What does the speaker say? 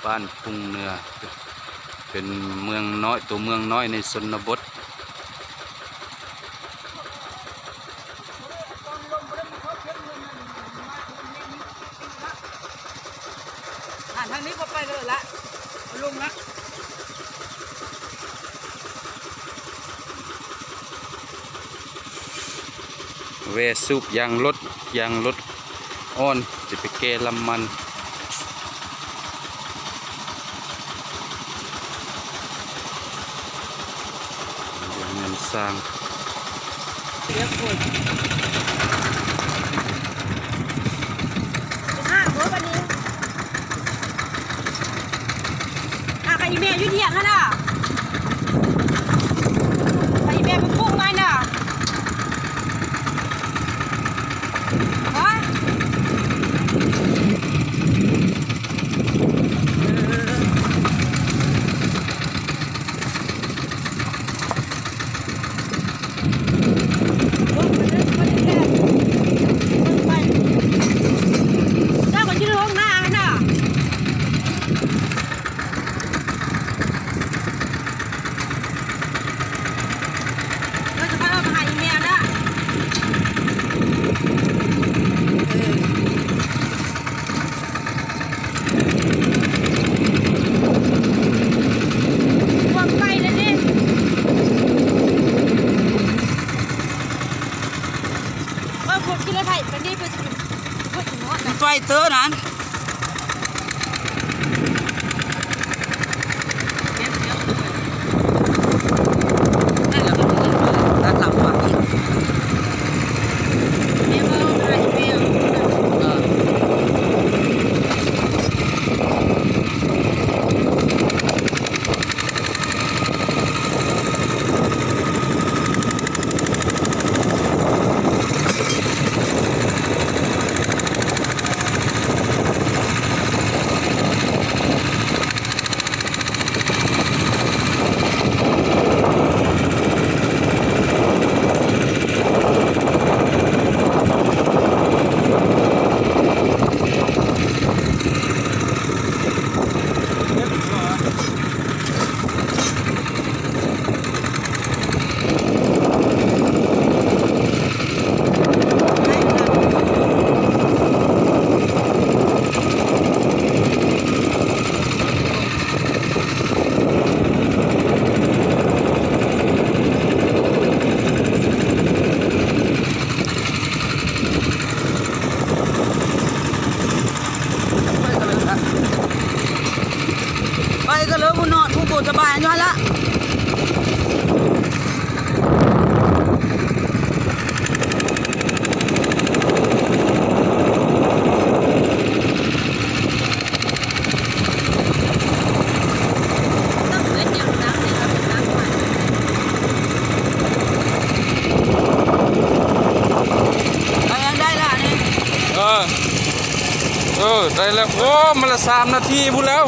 ບ້ານກຸງເໜືອ ເປັນເມືອງນ້ອຍ ຕົວເມືອງນ້ອຍໃນຊົນນະບົດ. ອ່າ ທາງນີ້ບໍ່ໄປເລີຍລະ ເອົາລົງລະ. ແວ່ສູບຢາງລົດ ຢາງລົດອ່ອນ ຊິໄປແກ່ລຳມັນ. ເລື່ອງເງິນສ້າງ ຫາບໍ່ບັດນີ້ ຫາກັບອີແມ່ຢູ່ຖຽງຫັ້ນນະ ໃຫ້ອີແມ່ປຸ້ງໄວ້ນະ ຮະ. ໄຟເຕີນັ້ນ. ໄປກໍເລີຍ ຜູ້ນອນຜູ້ບໍ່ສະບາຍຢູ່ຫັ້ນລະ. ໄດ້ລະນີ້ ເອີ ເອີ ໄດ້ແລ້ວ. ໂອ້ ມາລະສາມນາທີພຸ້ນແລ້ວ.